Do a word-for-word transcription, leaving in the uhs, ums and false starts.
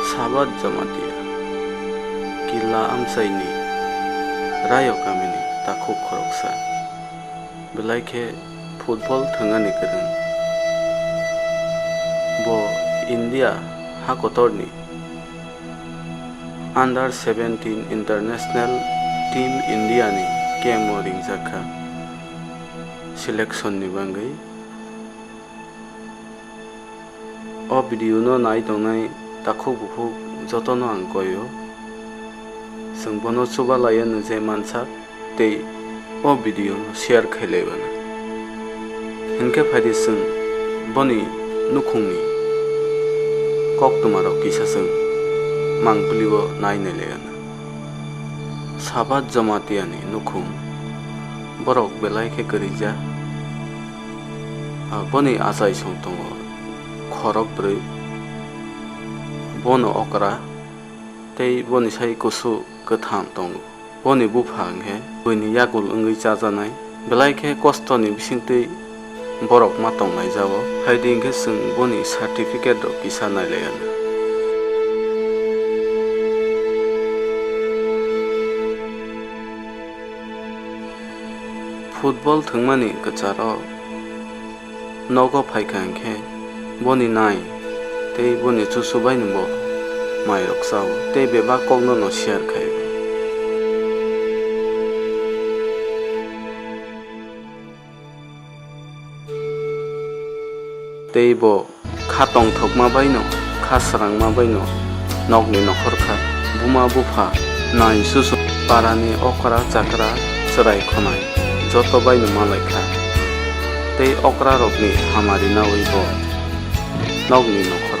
Sabat Jamatia, Killa Amchaini Rayo kamini takhuk khoroksa, belai khe football thwngani kwrwng. Bo India hakotorni under seventeen international team India ni camp o ringjak kha selection ni bagwi. O video no nai tongnai takhuk bukhuk jotono ang koi o, chwng bono chuba lai anw je mansak tei o video no share khai lai anw. Hinkhe phaidi chwng boni nukhungni koktwmarok kisa chwng mangpili o nai nai lai anw. Sabat Jamatia ni nukhung, borok belai khe kwrwija. Ah, boni achai song tongo khorok bwrwi, bono okra tei boni sai kusu kwtham tongo. Boni bupha hwnkhe buini yakul wngwi chajanai. Belai khe kostoni bisingtwi borok ma tonglaijao, phaidi hwnkhe chwng boni certificate rok kisa nailai anw. Football thwngmani kwcharo nogo phaikha hwnkhe boni nai tei boni chuchu baino bo mairok chao tei bebak kokno no share khai. Tei bo kha tongthokma baino, kha srangma baino nokni nokhor kha. Buma bupha, nai susu, parani okra chakra, chwrai khonai joto baino malai kha. Tei okra rokni hamari naui bo nokni nokhor